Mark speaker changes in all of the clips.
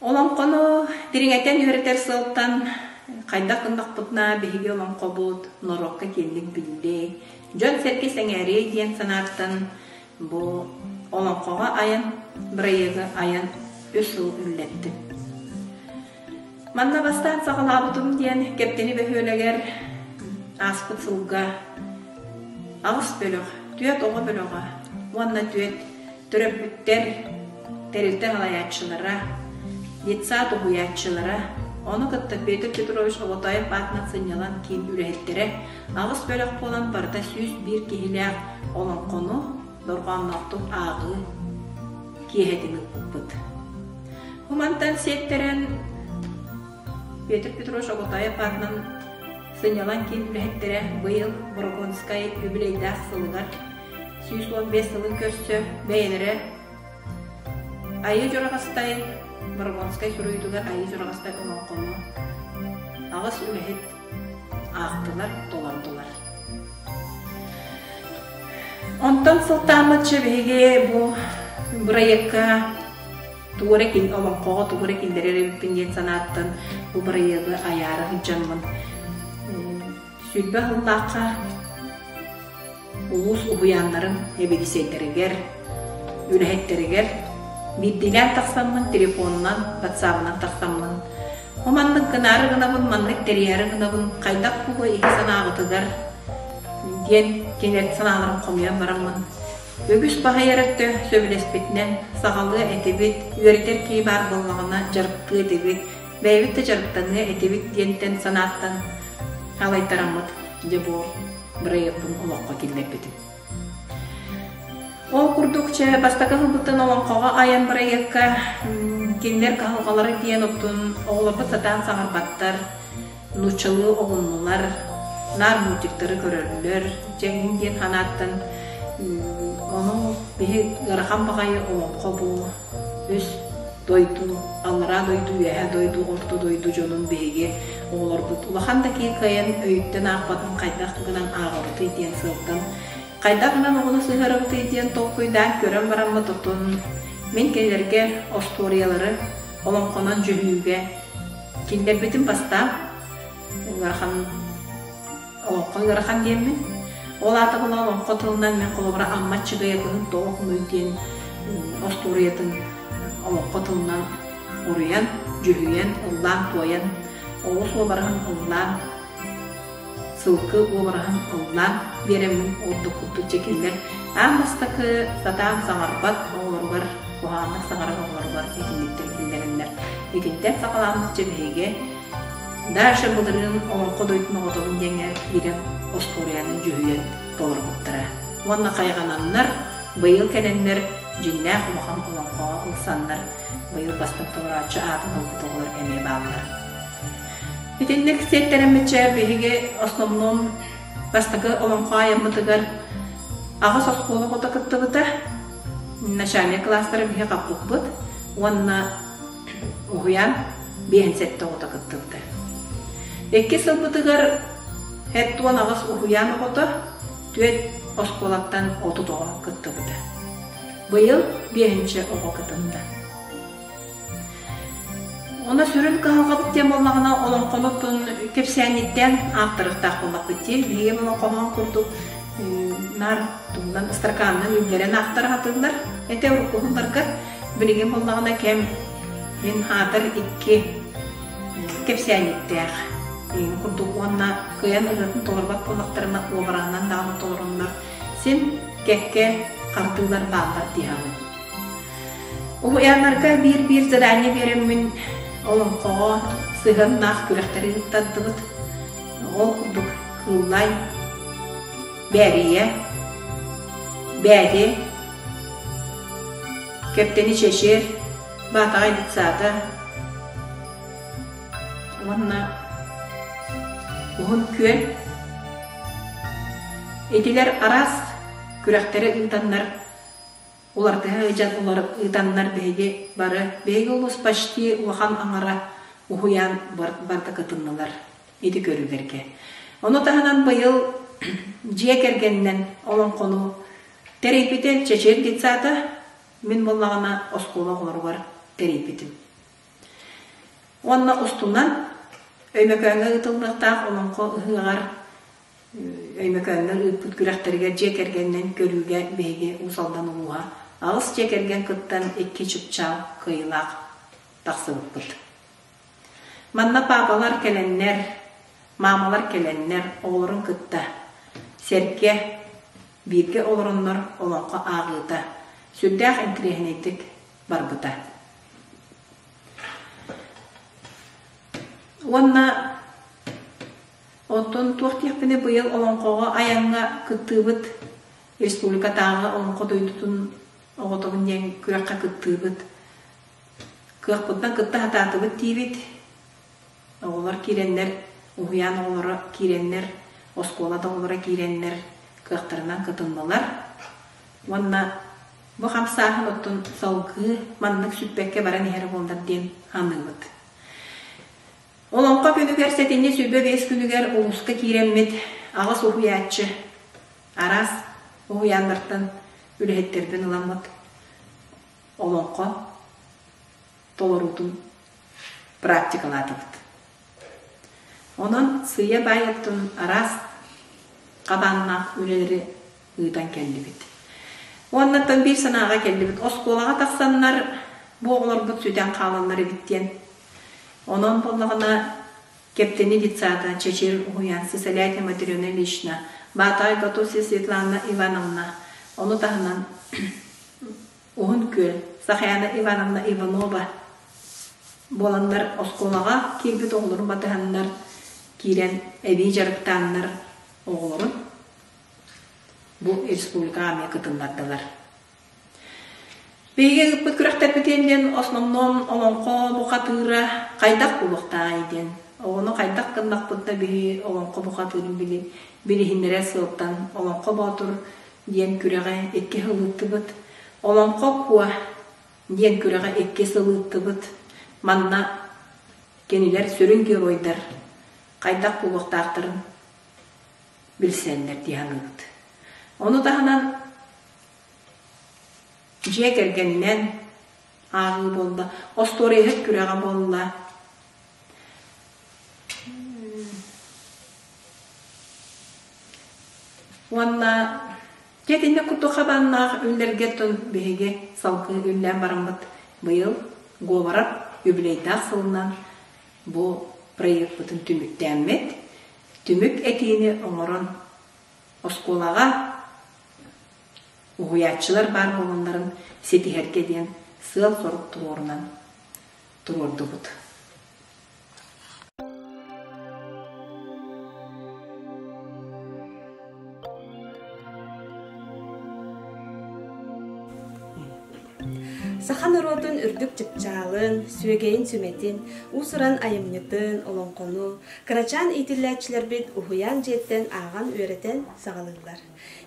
Speaker 1: Олоҥхону дириҥэтэн үөрэтэр сыалтан хайдах гыннахпытына биһиги олоҥхобут норуокка киэҥник биллиэй, дьон-сэргэ сэҥээриэй диэн санааттан бу олоҥхоҕо айан бырайыагы айан үс сыл үллэттим. Манна бастаан саҕалаабытым диэн Кэптэни бөһүөлэгэр ааспыт сылга аҕыс бөлөх, түөрт оҕо бөлөҕө уонна түөрт төрөппүттэр, тэрилтэ салайааччылара, детсад уһуйааччылара, ону кытта Петр Петрович Оботоев аатынан сынньалаҥ киин үлэһиттэрэ аҕыс бөлөх буолан барыта 101 киһилээх олоҥхону дорҕоонноохтук ааҕыы киэһэтин ыыппыппыт. Бу мантан сиэттэрэн Петр Петрович Оботоев аатынан сынньалаҥ киин үлэһиттэрэ быйыл Борогонскай үбүлүөйдээх сылыгар 115 сылын көрсө бэйэлэрэ Айыы Дьураҕастай Борогонскай суруйуутугар Айыы Дьураҕастай олоҥхону аҕыс үлэһит аахтылар, толордулар. Онтон сылтааммытча биһиги бу бырайыакка тугу эрэ олоҥхоҕо тугу эрэ киллэрэр эбиппин диэн санааттан бу бырайыагы айаары сылдьаммын 20 сыллаахха улуус уһуйааннарын эбидисэйдэригэр, үлэһиттэригэр биирдиилээн тахсаммын телефонунан, ватсабынан тахсаммын Бу маннык гынаары гынабын, маннык тэрийээри гынабын, хайдах буолуо иһи санааҕытыгар диэн кинилэр санааларын хомуйан бараммын үгүс баһыйар өттө сөбүлэспитинэн саҕалыа этибит, үөрэтэр киһи баар буоллаҕына дьарыктыа этибит, бэйэбит да дьарыктаныа этибит диэнтэн санааттан салайтараммыт дьэ бу бырайыакпын олоххо киллэрбитим. Ол курдук чэ бастакы сылбыттан олоҥхоҕо айан бырайыакка кинилэр кыһалҕалара диэн оттон оҕолорбут сатаан саҥарбаттар, нууччалыы оҕуннулар, наар мультиктары көрөллөр, дьэ иҥин диэн санааттан ону биһи ыарахан баҕайы олоҥхо бу үс дойду, аллараа дойду, үөһээ дойду, орто дойду дьонун биһиги оҕолорбут улахан да киһи кыайан өйүттэн аахпатын хайдах гынан ааҕабытый диэн сыалтан хайдах гынан оҕону сыһыарабытый диэн толкуйдаан көрөн бараммыт отун мин кинилэргэ остуоруйалары олоҥхонон дьүһүйүүгэ киллэрбитим бастаан ыарахан Олоҥхо ыарахан диэммин. Ол аата була олоҥхо тылынан мин холобура Амма Аччыгыйа кыһын тоҕо хомуй диэн остуоруйатын олоҥхо тылынан уруйан, дьүһүйэн, ыллаан-туойан, оҕус уобараһын ыллаан, сылгы уобараһын ыллаан биэрэммин ордук курдук дьэ кинилэр аан бастакы сатаан саҥарбат оҕолоругар, куһаҕаннык саҥарар оҕолоругар итинниктэр киллэрэннэр итинтэн саҕалааммыт дьэ биһиги Даша былырыын Олоҥхо дойдутун оҕотобун диэҥҥэ киирэн остуоруйаны дьүһүйэн толорбуттара. Уонна хайҕананнар, быйыл кэлэннэр дьиҥнээх улахан олоҥхоҕо ылсаннар, быйыл бастыҥ толорооччу аатын ылбыт оҕолор эмиэ бааллар. Итинник сиэттэрэммиччэ биһиги основном бастакы олоҥхо айаммытыгар аҕыс оскуола оҕото кыттыбыта. Начальнай кылаастары биһи хаппыппыт уонна Уһуйаан 57 оҕото кыттыбыта. Иккис сылбытыгар 78 уһуйаан оҕото, түөрт оскуолаттан 30 оҕо кыттыбыта. Быйыл биэһинчэ оҕо кытынна. Онно сүрүн кыһалҕабыт диэн буоллаҕына олоҥхонутун кэпсээнниттэн аахтарыахтаах буоллахпыт дии. Биһиги олоҥхоһоон курдук наар тумнан ыстаркаанынан үллэрэн аахтара сатыыллар. Этэ уруккуһулларга Билигин буоллаҕына кэм мин аатар икки кэпсээнньиттээх игин курдук уонна кыайан ырыатын толорбот буоллахтарына уобараһынан даҕаны толороннор син кэккэ хардыылар бааллар дии саныыбын. Уһуйааннарга биир-биир задание биэрэммин олоҥхоҕо сыһыаннаах күрэхтэри ыыттардыбыт. Ол курдук Кыыллай, Бээрийэ, Бээди, Кэптэни Чэчир, Баатаҕай детсада уонна Уһун Күөл итилэр араас күрэхтэри ыытаннар уларытыһа сылдьан ыытаннар биһиги бары биһиги улуус почти улахан аҥара уһуйаан барыта кытыннылар ити көрүүлэргэ. Ону таһынан быйыл дьиэ кэргэнинэн олоҥхону Тэрийбитэ Чечен детсада, мин буоллаҕына оскуола оҕолоругар тэрийбитим. Уонна устунан Өймөкөөҥҥө ыытыллыахтаах Олоҥхо ыһыаҕар Өймөкөөҥҥө ыыппыт күрэхтэригэр дьиэ кэргэнинэн көрүүгэ биһиги Уус Алдан улууһа аҕыс дьиэ кэргэн кыттан икки чыпчаал кыайыылаах тахсыбыппыт. Манна паапалар кэлэннэр, маамалар кэлэннэр оҕолорун кытта сэргэ бииргэ олороннор олоҥхо ааҕыыта сүрдээх интэриэһинэйдик барбыта. Уонна оттон туох диэхпиний быйыл олоҥхоҕо айаҥҥа кыттыыбыт республикатааҕы олоҥхо дойдутун оҕотобун диэн күрэххэ кыттыыбыт. Кыахпытынан кытта сатаатыбыт диибит. Оҕолор киирэннэр, уһуйаан оҕолоро киирэннэр, оскуола да оҕолоро киирэннэр кыахтарынан кытыннылар. Уонна бу хамсааһын оттон салгыы маннык сүппэккэ баран иһэрэ буоллар диэн саныыбыт. Олоҥхо күнүгэр сэтинньи 25 күнүгэр улууска киирэммит аҕыс уһуйааччы араас уһуйааннартан үлэһиттэрбин ыламмыт олоҥхо толоруутун практикалаатыбыт. Онон сыыйа баайыттан араас хабааннаах үлэлэри ыытан кэллибит. Уоннаттан биир санааҕа кэллибит. Оскуолаҕа тахсаннар бу оҕолорбут сүтэн хаалаллар эбит диэн. Онон буоллаҕына Кэптэни детсада Чэчир уһуйаан Сысолятина Матрена Ильична, Баатаҕай Готовцева Светлана Ивановна, ону таһынан Уһун Күөл Сахаяна Ивановна Иванова буоланнар оскуолаҕа киирбит оҕолорун батыһаннар киирэн эбии дьарыктааннар оҕолорун бу республикаҕа эмиэ кытыннардылар. Биһиги ыыппыт күрэхтэрбитин диэн основном олоҥхо бухатыыра хайдах буолуохтааҕый диэн оҕону хайдах гыннахпыт да биһи олоҥхо бухатыырын били билиһиннэрэр сыалтан Олоҥхо Боотур диэн күрэҕи икки сыл ыыттыбыт. Олоҥхо Куо диэн күрэҕи икки сыл ыыттыбыт. Манна кинилэр сүрүн геройдар хайдах буолуохтаахтарын билсэллэр дии саныыбыт. Ону таһынан дьиэ кэргэнинэн ааҕыы буолла, остуоруйаһыт күрэҕэ буолла. Уонна дьэ итинник курдук хабааннаах үллэргэ оттон биһиги салгыы үллээн бараммыт быйыл Говоров юбилейдаах сылынан бу проекпытын түмүктээммит, түмүк этиини оҥорон оскуолаҕа уһуйааччылар баар буолалларын ситиһэргэ диэн сыал-сорук туруорунан туруордубут.
Speaker 2: Саха норуотун үрдүк чыпчаалын, сүөгэйин сүмэтин, уус-уран айымньытын, олоҥхону, кырачаан иитиллээччилэрбит уһуйаан дьиэттэн ааҕан үөрэтэн саҕалыыллар.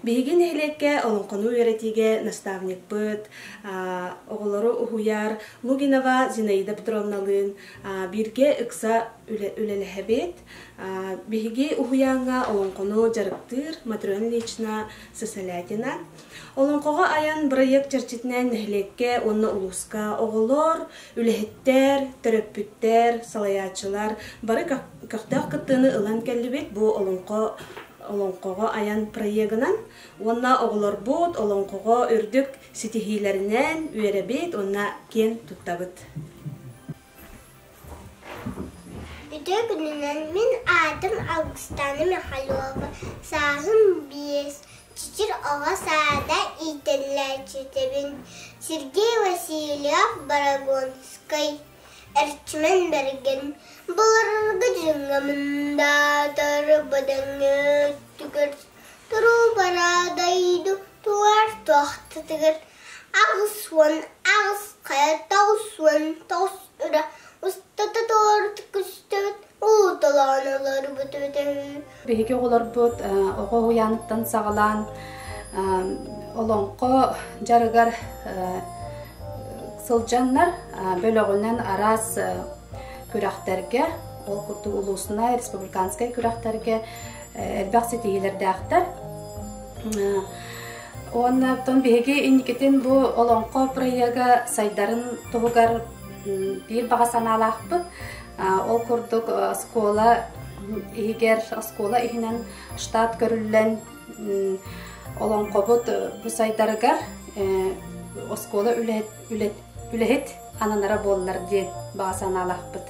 Speaker 2: Биһиги нэһилиэккэ олоҥхону үөрэтиигэ наставникпыт, оҕолору уһуйар Лугинова Зинаида Петровналыын бииргэ ыкса үлэлэһэбит. Биһиги уһуйааҥҥа олоҥхону дьарыктыыр Матрена Ильична Сысолятина. Олоҥхоҕо айан бырайыак чэрчитинэн нэһилиэккэ уонна улууска оҕолор, үлэһиттэр, төрөппүттэр, салайааччылар бары көхтөөх кыттыыны ылан кэллибит. Бу олоҥхо олоҥхоҕо айан проегынан уонна оҕолорбут олоҥхоҕо үрдүк ситиһиилэринэн үөрэбит уонна киэн туттабыт.
Speaker 3: Үтүө күнүнэн мин аатым Алгыстана Михайлова, сааһым биэс, Чичир оҕо саада иитиллээччитэбин. Сергей Васильев Борогонскай, Эрчимэн Бэргэн былыргы дьиҥҥэ мындаатар бөдөҥҥө өттүгэр туруу бараадайду туар туохтатыгар 88 хайа 99 үрэх устата туорутук көстүбүт уу толоон олорбут үтү
Speaker 4: Биһиги оҕолорбут оҕо уһуйааныттан саҕалаан олоҥхо дьарыгар сылдьаннар бөлөҕүнэн араас күрэхтэргэ, ол курдук улууснай, республиканскай күрэхтэргэ элбэх ситиһиилэрдээхтэр. Уонна оттон биһиги инникитин бу олоҥхо проега сайдарын туһугар биир баҕа санаалаахпыт. Ол курдук оскуола иһигэр, оскуола иһинэн штат көрүллэн олоҥхобут бу сайдарыгар оскуола үлэһит ананара буоллар диэн баҕа санаалаахпыт.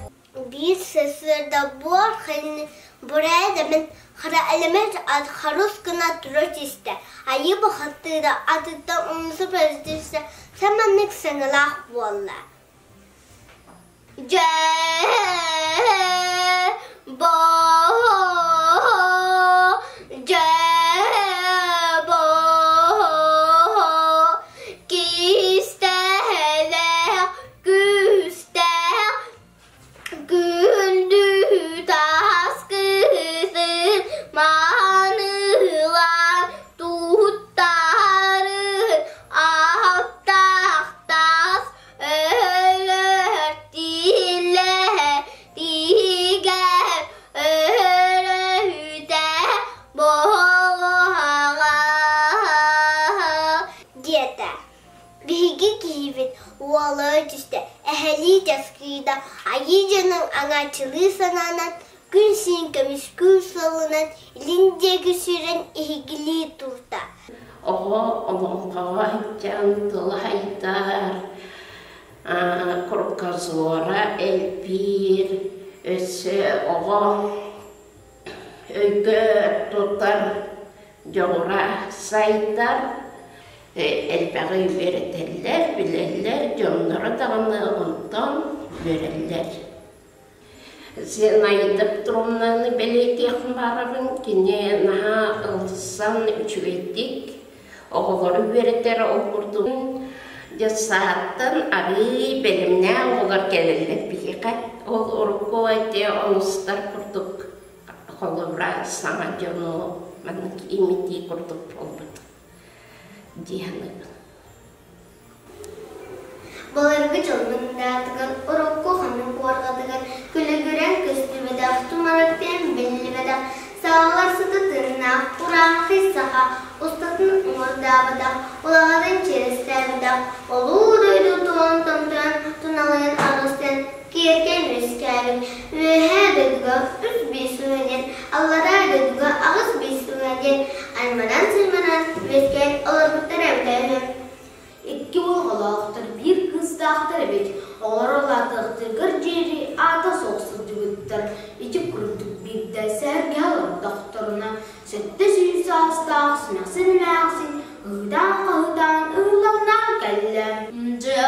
Speaker 3: Биир сарсыарда буор хайыны бурээдэмин хара элэмэт ат харыс гына тура түстэ, айыы бухатыыра атыттан умса түстэ, саманнык саҥалаах буолла. Дьэ, бо, дьэ, бо, кистэлээх күүстээх Күндү таас кыысын маанылаан туттарын аттаах таас өлөр тигэр өрөһүтэ буолуоҕа диэтэ. Биһиги киһибит уола түстэ, эһэлии часкыйда, айыы дьонун аҥааччылыы санаанан, күн сирин көмүскүүр суолунан илин диэки сүүрэн иһигилии турда.
Speaker 5: Оҕо олоҥхоҕо сылдьан тыла сайдар, кругозора элбиир, өссө оҕо өйгө тутар дьоҕура сайдар, элбэҕи үөрэтэллэр, билэллэр, дьонноро даҕаны онтон үөрэллэр. Зинаида Петровнаны бэлиэтиэхпин баҕарабын, кини наһаа ылсан үчүгэйдик оҕолору үөрэтэр ол курдук детсадтан арыый бэлэмнээх оҕолор кэлэллэр биһиэхэ. Ол урукку эти онустар курдук холобура саҥа дьону маннык имитии курдук буолбут дии саныыбын.
Speaker 3: Былыргы дьылбын даатыгар урукку ханнык уорҕатыгар күлүгүрэн көстүбэтэх, тумарыктыан биллибэтэх, сааллар сыта тыыннаах, урааҥхай саха устатын уҥуордаабатах, улаҕатын чиэрэстээбэтэх, улуу дойду туһун томтойон туналыйан аҕыстан киэркэйэн үөскээбит, Үөһээ дойдуга үс биир сыла диэн, Аллараа дойдуга аҕыс биир сыла диэн айманан-сыйманан үөскээн олорбуттара эбитэ үһү.
Speaker 6: Икки уол оҕолоохтор, биир кыыстаахтар эбит. Оҕолоро улаатыахтарыгар диэри аата суох сылдьыбыттар. Ити курдук биирдэ сэһэргэһэ олордохторуна, 700 саастаах Симэхсин эмээхсин ыһыытаан-хаһыытаан ыһыллаҥнаан кэллэ. Дьэ,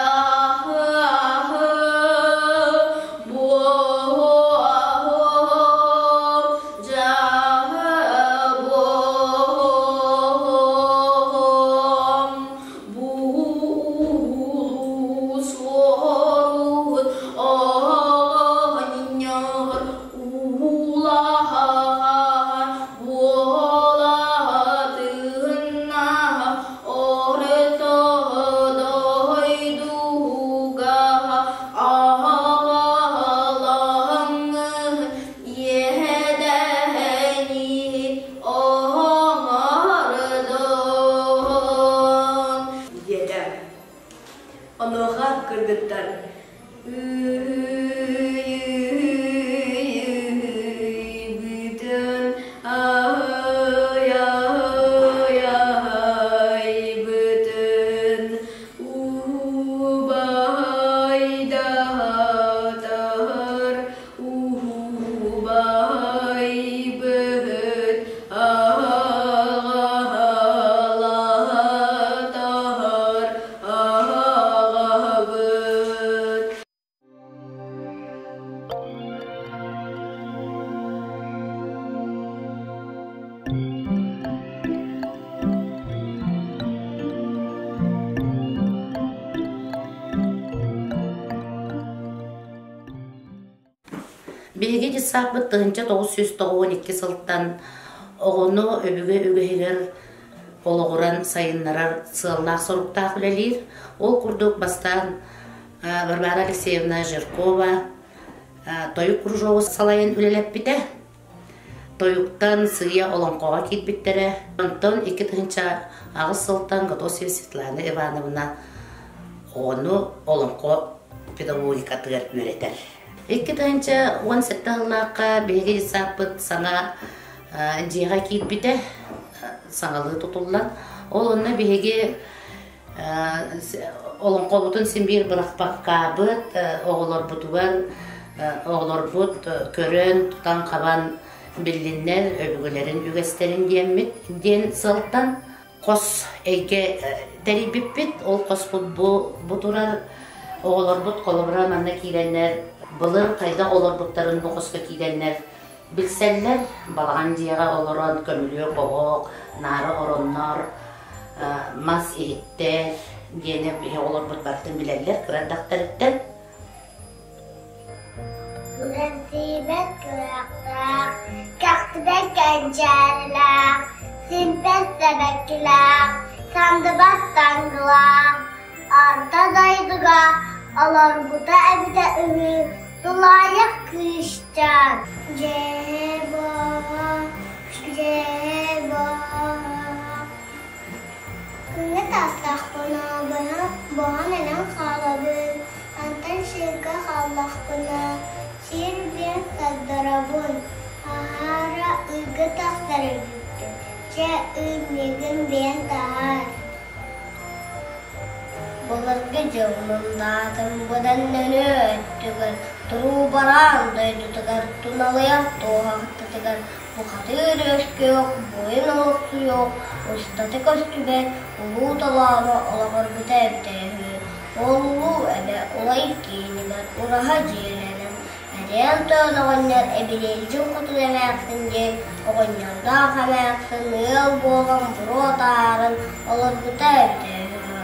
Speaker 7: Диэтэ. Онуоха кыргыттар Ыйбытын ай-ай-айбытын убайдатар убайбыт аҕалатар аҕабыт.
Speaker 8: Биһиги детсадпыт 1992 сылтан оҕону өбүгэ үгэһигэр олоҕуран сайыннарар сыаллаах-соруктаах үлэлиир. Ол курдук бастаан Варвара Алексеевна Жиркова тойук кружогу салайан үлэлэппитэ. Тойуктан сыыйа олоҥхоҕо киирбиттэрэ. Онтон 2008 сылтан Готовцева Светлана Ивановна оҕону олоҥхо педагогикатыгар үөрэтэр. 2017 сыллаахха биһиги детсадпыт саҥа дьиэҕэ киирбитэ, саҥалыы тутуллан. Ол онно биһиги олоҥхобутун син биир бырахпаккаабыт, оҕолорбутугар оҕолорбут көрөн, тутан-хабан биллиннэр, өбүгэлэрин үгэстэрин диэммит диэн сыалтан хос эйгэ тэрийбиппит. Ол хоспут бу, бу турар оҕолорбут холобура манна киирэннэр былыр хайдах олорбуттарын бу хоско киирэннэр билсэллэр. Балаҕан дьиэҕэ олорон көмүлүөк оһох, наара ороннор, мас иһиттэр диэни биһи оҕолорбут барытын билэллэр кыра эрдэхтэриттэн.
Speaker 3: Күрэхтиибэт кыахтаах, кэхтибэт кэнчээрилээх, симпэт сэбэккилээх, сандыбат саҥылаах, орто дойдуга олорбута эбитэ үһү тулаайах кыысчаан. Дьээ-буо, дьээ-буо Күҥҥэ таастаахпына боһон өлөн хаалабын, онтон сиргэ хааллахпына сир диэн сардарабын, аһара ыйга тахсар эбиппин, чэ ый миигин биэн таһаар. Былыргы дьыл мындаатын быдан нөнүө өттүгэр Туруубараан дойдутугар туналыйар туоһахтатыгар Бухатыыр үөскүөх, буойун олохсуйуох, устата көстүбэт улуу толооно олоҕурбута эбитэ үһү. Ол улуу эбэ улай киинигэр ураһа дьиэлэнэн, Эриэн Тойон оҕонньор Эбириэлдьин хотун эмээхсин диэн оҕонньордоох эмээхсин ыал буолан буруо таһааран олорбута эбитэ үһү.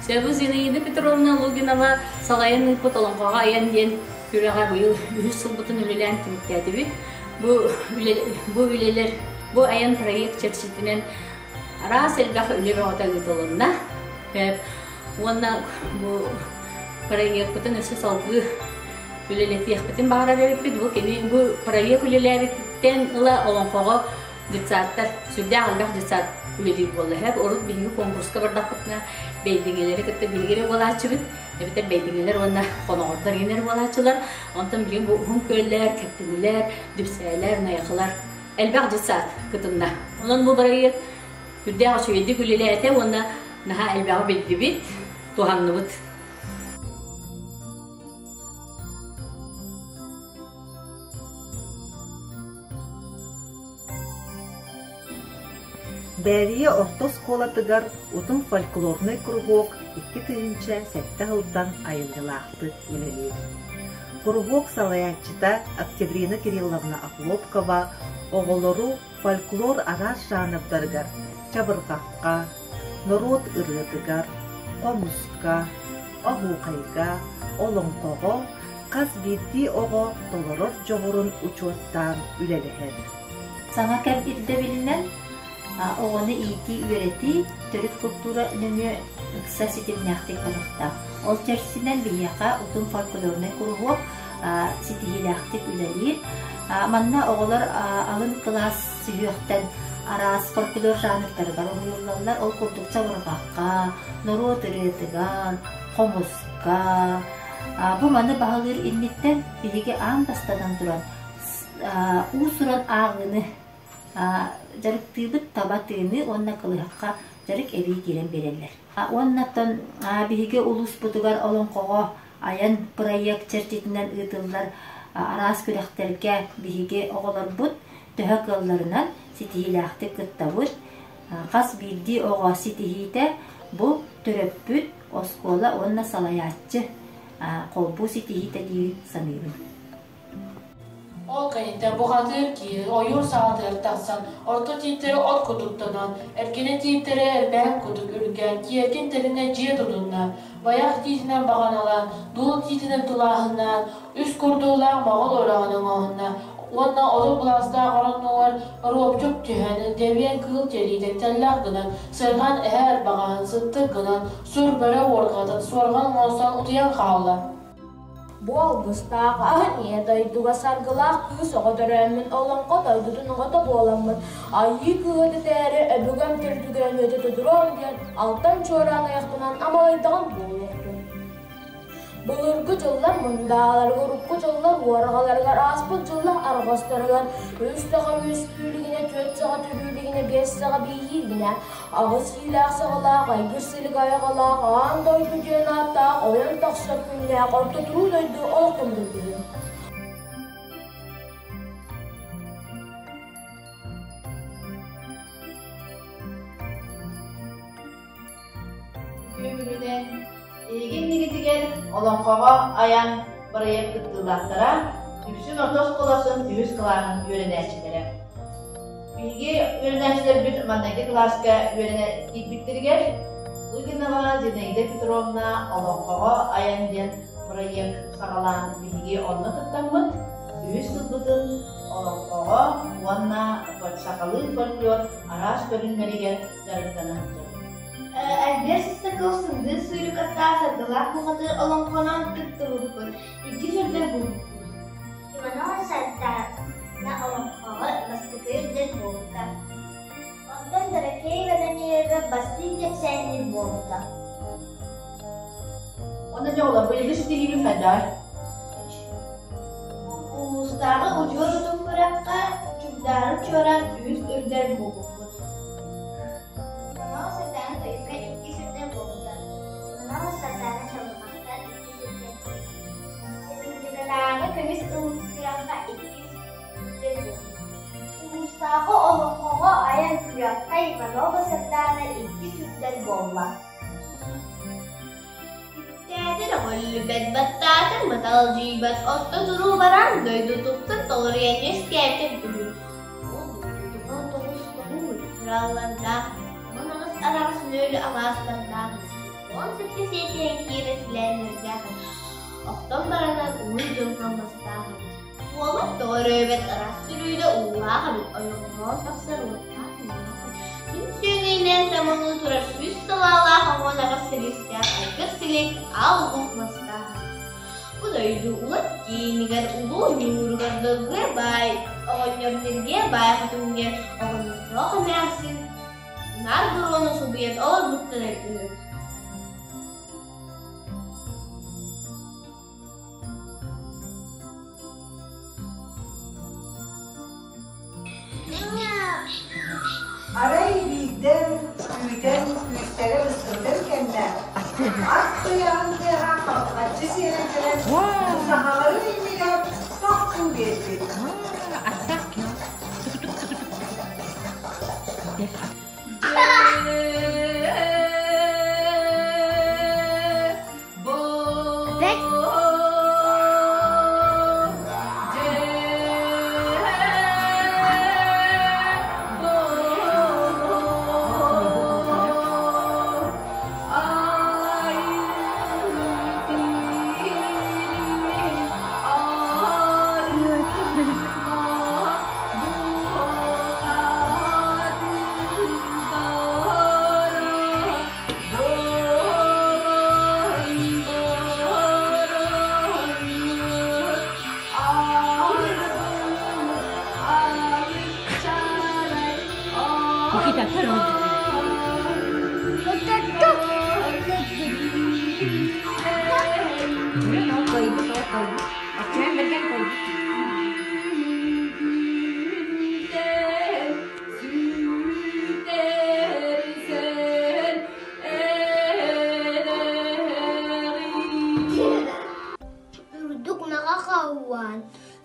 Speaker 9: Себу Зинаида Петровна Лугинова салайан ыыппыт олоҥхоҕо айан диэн күрэҕэ быйыл үһүс сылбытын үлэлээн түмүктээтибит. Бу, бу үлэлэр, бу айан проект чэрчитинэн араас элбэх үлэ бөҕөтө ыытылынна. Уонна бу проекпытын өссө салгыы үлэлэтиэхпитин баҕарар эбиппит. Бу кини бу проект үлэлээбититтэн ыла олоҥхоҕо детсадтар сүрдээх элбэх детсад үлэлиир буолла. Урут биһиги конкурска бардахпытына бэйдиҥэлэри кытта биһиги эрэ буолааччыбыт. Эбэтэр бэйдиҥэлэр уонна хоноҕордор иҥэр буолааччылар. Онтон билигин бу уһун күөллэр, кэптинилэр, дүпсээлэр, найахылар элбэх детсад кытынна. Онон бу бырайыак үрдээх үчүгэйдик үлэлээтэ уонна наһаа элбэҕи биллибит, туһанныбыт.
Speaker 10: Бээрийэ орто оскуолатыгар Утум фольклорнай куруһуок 2007 сылтан айымньылаахтык үлэлиир. Куруһуок салайааччыта Октябрина Кирилловна Охлопкова оҕолору фольклор араас жанрдарыгар чабырҕахха, норуот ырыатыгар, хомуска, оһуохайга, олоҥхоҕо хас биирдии оҕо толорор дьоҕурун учуоттаан үлэлэһэр.
Speaker 11: Саҥа кэм ирдэбилинэн оҕону иитии-үөрэтии төрүт култуура нөҥүө ыкса ситимнээхтик барыахтаах. Ол чэрчитинэн биһиэхэ Утум фольклорнай куруһуок ситиһиилээхтик үлэлиир. Манна оҕолор алын кылаас сүһүөхтэн араас фольклор жанрдарыгар уһуйуллаллар. Ол курдук чабырҕахха, норуот ырыатыгар, хомуска. Бу маны баһылыыр инниттэн биһиги аан бастатан туран уус-уран ааҕыыны дьарыктыыбыт, таба тыыны уонна кылыһахха дьарык эбии киирэн биэрэллэр. Уоннаттан биһиги улууспутугар олоҥхоҕо айан проект чэрчитинэн ыытыллар араас күрэхтэргэ биһиги оҕолорбут төһө кыалларынан ситиһиилээхтик кыттабыт. Хас биирдии оҕо ситиһиитэ бу төрөппүт, оскуола уонна салайааччы холбуу ситиһиитэ дии саныыбын.
Speaker 12: Ол кэнниттэн бухатыыр киһи ойуур саҕатыгар тахсан, орто тииттэри от кутуктанан, эргинэ тииттэрэ эрбээн кутук үргээн, киэркин тэринэ дьиэ тутунна. Байах тиитинэн баҕаналаан, дуол тиитинэн тулааһыннаан, үс курдуулаах моҕол ураҕын оҥоһунна уонна отут былаастаах ороннугар оруопчук түһэн, дэбиэн кыыл тириитин тэллэх гынан, сырҕан эһэ арбаҕаһын сыттык гынан, сур бөрө уорҕатын суорҕан оҥостон утуйан хаалла.
Speaker 7: Бу алгыстаах аһын ийэ дойдуга саргылаах кыыс оҕо төрөөммүн олоҥхо дойдутун оҕото буоламмын айыы кыыһа дэтээри өбүгэм төрдүгэр үөтэ тутуруом диэн алтан чуораан айахтанан амалыйдаҕым буолуохтун. Былыргы дьыллар мындааларыгар, урукку дьыллар уорҕаларыгар, ааспыт дьыллар арҕастарыгар үс саха үөскүүлүгүнэ, түөрт саха төрүүлүгүнэ, биэс саха бииһииргинэ, аҕыс иилээх саҕалаах, айгыр силик айаҕалаах, аан дойду диэн ааттаах, ойон тахсар күннээх орто туруу дойду олохтоммут үһү.
Speaker 13: Үтүө күнүнэн эһиги иннигитигэр Олоҥхоҕо айан бырайыак кыттыылаахтара, Дүпсүн орто оскуолатын үһүс кылааһын үөрэнээччилэрэ. Биһиги үөрэнээччилэрбит маҥнайгы кылааска үөрэнэ киирбиттэригэр Лугинова Зинаида Петровна Олоҥхоҕо айан диэн бырайыак саҕалаан биһиги онно кыттаммыт, үһүс сылбытын олоҥхоҕо уонна сахалыы фольклор араас көрүҥнэригэр дьарыктана сылдьабыт.
Speaker 3: Альберт Сыстаков сындыыс сүүрүк аттаах саргылаах бухатыыр олоҥхонон кыттыбыппыт, икки үрдэл булбуппут. Иванова Сардаана олоҥхоҕо бастакы үрдэл буолбута. Онтон Дорофеева Данилова бастыҥ кэпсээнньит буолбута.
Speaker 13: Онно дьэ оҕолор быйылгы ситиһиибит хайдаҕый?
Speaker 3: Улуустааҕы удьуор утум күрэххэ Чугдаары чуораан үһүс үрдэл буолбуппут. Иванова Сардаана тойукка иккис үрдэл буолбута. Иванова Сардаана чабырҕахха иккис үрдэл буолбута. Республикатааҕы көмүс ылбыт күрэххэ иккис үрдэл буолбута. Улуустааҕы олоҥхоҕо айан күрэххэ Иванова Сардаана иккис үрдэл буолла. Үктээтэр өҕүллүбэт, баттаатар маталдьыйбат, орто туруу баран дойдутуттан толоруйан үөскээтэр үһү. Ол дойдутугар тоҕус тоһуур тураллардаах, 18 араҕас нөөлү алаастардаах, 17 сиэтиһэн киирэ силээннэрдээх, охтон баранар уһун дьылҕа мастаах эбит. Уолан тоҕо өрөөбөт ыраас сүрүүдэ уулаах эбит, ойоҕолоон тахсар уоттаах күннээх эбит. Күн сүөгэйинэн тамалыы турар сүүс салаалаах оҥоноҕос силистээх айгыр силик аал луук мастаах эбит. Бу дойду улар киинигэр улуу ньууругар дылгыа баай оҕонньор ньиргиэ баай хотуҥҥа оҕонньордоох эмээхсин наар буруону субуйан олорбуттара үһү.
Speaker 14: Арай биирдэ күүтэн күүстэрэ быстыбытын кэннэ, ат туйаҕын тыаһа халҕаччы сиэрэн кэлэн сахаларын иннигэр тохтуу биэрбит.
Speaker 3: Үрдүк наҕа халлаан,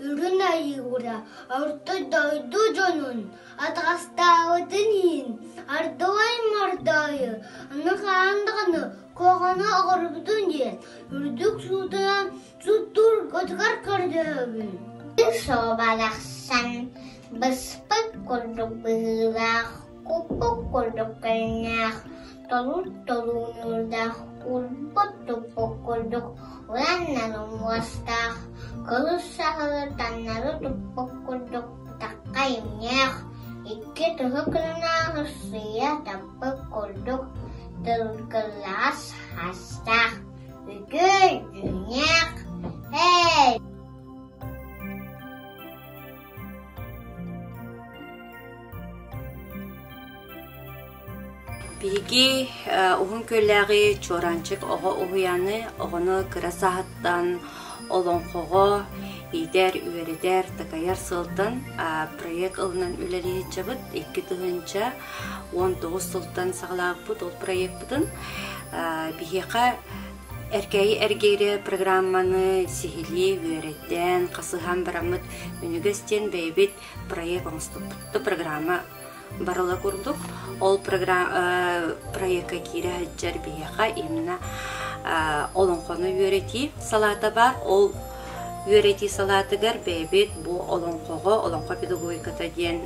Speaker 3: үрүн айыыра, орто дойду дьонун атаҕастаабытын иһин ардылай мордойу, аны хаһан даҕаны куһаҕаны оҥорбутун диэн үрдүк суутунан суттуургутугар көрдөһөбүн.
Speaker 15: Суобалахсан быспыт курдук быһыылаах, куппут курдук көрүҥнээх, толур-толуунурдаах, урбут-туппут курдук ураннары муостаах, кылыс саһылы таҥнары туппут курдук тахха имнээх, икки тыһы кыннааҕы сыыйа таппыт курдук тылгыллаҕас хастаах, үтүө дьүһүннээх, эй
Speaker 16: Биһиги Уһун Күөллээҕи Чуораанчык оҕо уһуйааны оҕону кыра сааһыттан олоҥхоҕо иитэр, үөрэтэр, такайар сыалтан проект ылынан үлэлии сылдьабыт. 2019 сылтан саҕалаабыппыт ол проекпытын. Биһиэхэ Эркээйи эргиирэ программаны сиһилии үөрэтэн, хасыһан бараммыт Үнүгэс диэн бэйэбит проект оҥостубуппут. Программа барыла курдук. Ол проекка киирэ сылдьар биһиэхэ именно олоҥхону үөрэтии салаата баар. Ол үөрэтии салаатыгар бэйэбит бу олоҥхоҕо олоҥхо педагогиката диэн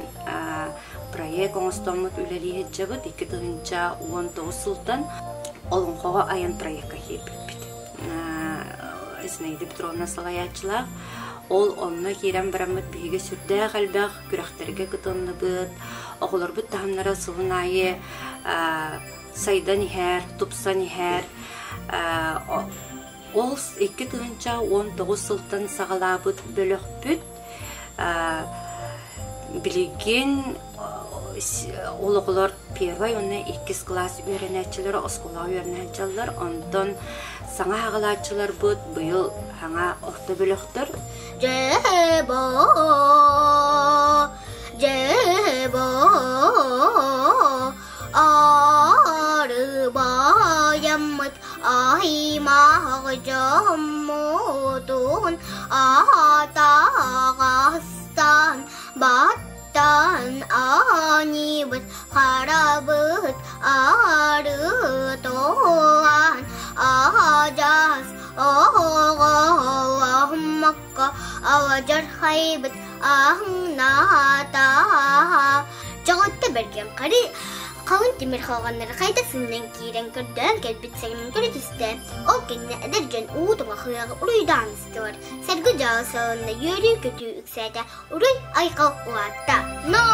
Speaker 16: проект оҥостоммут үлэлии сылдьабыт. 2019 сылтан олоҥхоҕо айан проекка киирбиппит. Зинаида Петровна салайааччылаах. Ол онно киирэн бараммыт биһиги сүрдээх элбэх күрэхтэргэ кытынныбыт, оҕолорбут таһымнара сылын аайы сайдан иһэр, тупсан иһэр. Ол 2019 сылтан саҕалаабыт бөлөхпүт билигин ол оҕолор первай уонна иккис кылаас үөрэнээччилэрэ оскуолаҕа үөрэнэ сылдьаллар. Онтон саҥа аҕалааччыларбыт быйыл саҥа орто бөлөхтөр.
Speaker 15: Дьэбо, дьэбо, арыбайаммыт аймах дьоммутун аатаҕастан баттан анибыт харабыт арытоан аадьас оҕоломмокко алдьархайбыт аһыҥнаата. Дьоҕутта бэргэн хары халыҥ тимир халҕаннары хайда сынньан киирэн көрдөөн кэлбит сэрэмин көрө түстэ. Ол кэннэ эдэр дьон уу тоҥохуйаҕы уруйдаан истилэр. Сэргэ дьаалы салынна үөрүү-көтүү үксээтэ, уруй айхал улаатта. Но!